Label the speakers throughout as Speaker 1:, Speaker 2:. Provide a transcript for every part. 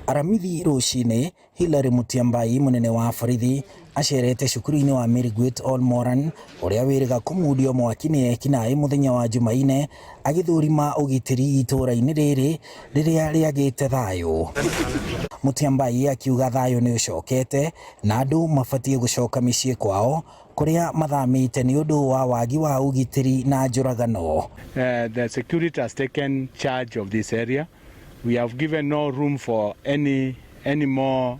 Speaker 1: Aramithi rũcinĩ, Hillary Mutyambai mũnene wa borithi acerete cukuru-inĩ wa Mirigwit Olmoran ũrĩa wĩrĩga kũmundio mwaki nĩ ekinaĩ mũthenya wa Jumaine agĩthũrima ũgitĩri itũra-inĩ rĩrĩ rĩrĩa rĩagĩte thayũ. Mutyambai akiuga thayũ nĩ ũcokete na andũ mabatiĩ gũcoka mĩciĩ kwao kũrĩa mathamĩte nĩ ũndũ wa wagi wa ũgitĩri na njũragano.
Speaker 2: The security has taken charge of this area. We have given no room for any more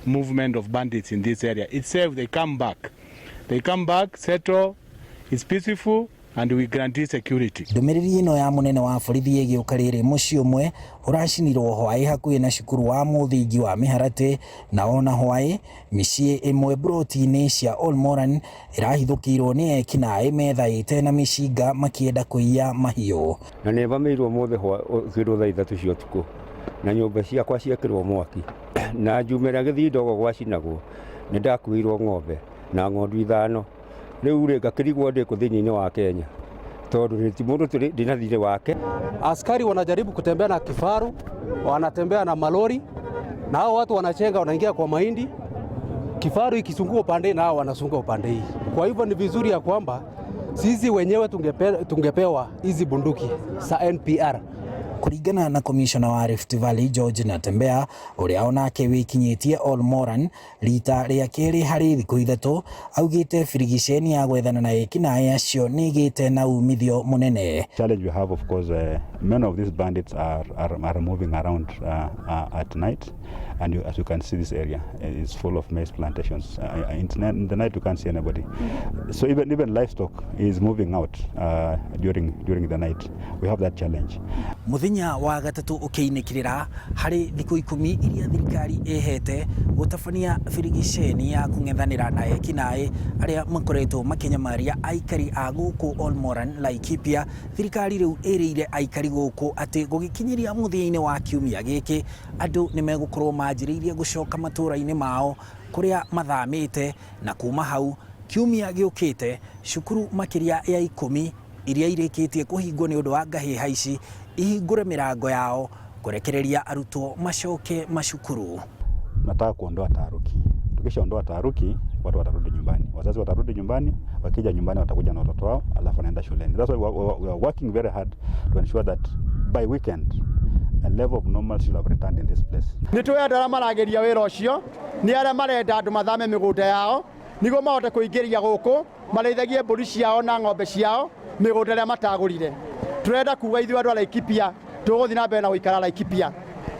Speaker 2: movement of bandits in this area. Itself, they come back. They come back, settle, it's peaceful, and we guarantee security.
Speaker 1: Ndũmĩrĩri ĩno ya mũnene wa borithi ĩgĩũka rĩrĩ mũciĩ ũmwe ũracinirwo hwaĩ hakuhĩ na cukuru wa mũthingi wa Mĩharatĩ, na ona hwaĩ mĩciĩ ĩmwe mburoti-inĩ cia Olmoran ĩrahithũkĩirwo nĩ ekinaĩ methaĩte na mĩcinga makĩenda kũiya mahiũ.
Speaker 3: Na nĩ vamĩirwo mũthĩ kĩndũ thaa 3 cia ũtukũ, na nyũmba ciakwa ciekĩrwo mwaki, na njumĩra gĩthindo ũguo gwacinagwo, nĩ ndakuĩirwo ng'ombe na ng'ondu 5. Rĩu rĩ, ngakĩrigwo ndĩ kũ thĩinĩ wa Kenya, tondũ ti mũndũ tũrĩ ndĩna thirĩ wake.
Speaker 4: Askari wanajaribu kutembea na kifaru, wanatembea na malori, na hao watu wanachenga, wanaingia kwa mahindi. Kifaru ikizunguka upande na hao wanazunguka upande hii. Kwa hivyo ni vizuri ya kwamba sisi wenyewe tungepewa hizi bunduki za NPR.
Speaker 1: Kũringana na komishona wa Rift Valley George Natembeya, ũrĩa onake wĩkinyĩtie Olmoran rita rĩa kerĩ harĩ thikũ 3, augĩte birigiceni ya gwethana na ekinaĩ acio nĩ ĩgĩte na umithio mũnene.
Speaker 5: Challenge we have, of course, many of these bandits are moving around at night, and as you can see, this area is full of maize plantations. In the night you can't see anybody. So even livestock is moving out during the night. We have that challenge.
Speaker 1: Muthenya wa gatatũ ũkĩinĩkĩrĩra harĩ thikũ 10 iria thirikari ĩhete gũtabania birigiceni ya kũng'ethanĩra na ekinaĩ arĩa makoretwo makĩnyamaria aikari a gũkũ Olmoran, Laikipia. Thirikari rĩu ĩrĩire aikari gũkũ atĩ gũgĩkinyĩria mũthia-inĩ wa kiumia gĩkĩ, andũ nĩ megũkorwo manjĩrĩirie gũcoka matũũra-inĩ mao kũrĩa mathamĩte, na kuma hau kiumia gĩũkĩte cukuru makĩria ya 10 iria irĩkĩtie kũhingwo nĩ ũndũ wa ngahĩha ici ihingũre mĩrango yao kũrekereria arutwo macoke macukuru.
Speaker 5: Nataka kuondoa taharuki. Tukishaondoa taharuki, watu watarudi nyumbani, wazazi watarudi nyumbani, wakija nyumbani watakuja na watoto wao, alafu wanaenda shuleni. That's why we are working very hard to ensure that by weekend a level of normalcy should have returned in this place.
Speaker 6: Nĩ tũĩ andũ arĩa marageria wĩra ũcio nĩ arĩa marenda andũ mathame mĩgũnda yao nĩguo mahote kũingĩria gũkũ marĩithagie mbũri ciao na ng'ombe ciao mĩgũnda ĩrĩa matagũrire. Tũrenda kuga ithuĩ andũ a Laikipia tũgũthiĩ na mbere na gũikara Laikipia,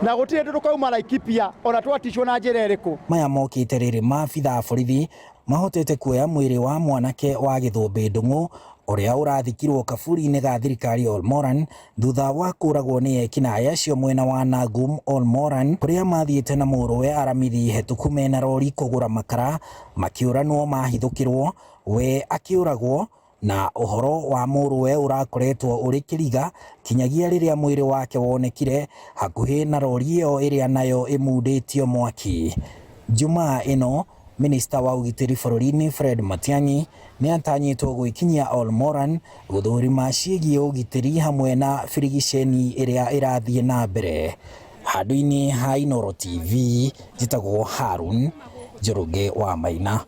Speaker 6: na gũtirĩ hĩndĩ tũkauma Laikipia ona twaticwo na njĩra ĩrĩkũ.
Speaker 1: Maya mokĩte rĩrĩ maabitha a borithi mahotete kuoya mwĩrĩ wa mwanake wa Gĩthũmbĩ Ndung'u ũrĩa ũrathikirwo kaburi-inĩ ga thirikari Olmoran thutha wa kũragwo nĩ ekinaĩ acio mwena wa Nagum Olmoran, kũrĩa mathiĩte na mũrũwe Aramithi hetũku mena rori kũgũra makara, makĩũranwo mahithũkĩrwo, we akĩũragwo, na ũhoro wa mũrũwe ũrakoretwo ũrĩ kĩriga kinyagia rĩrĩa mwĩrĩ wake wonekire hakuhĩ na rori ĩyo ĩrĩa nayo ĩmundĩtio mwaki. Jumaa ĩno Minista wa ũgitĩri bũrũri-inĩ Fred Matiang'i nĩ atanyĩtwo gwĩkinyia Olmoran gũthũrima ciĩgiĩ ũgitĩri hamwe na birigiceni ĩrĩa ĩrathiĩ na mbere. Handũ-inĩ ha Inooro TV, njĩtagwo Harun Njoroge wa Maina.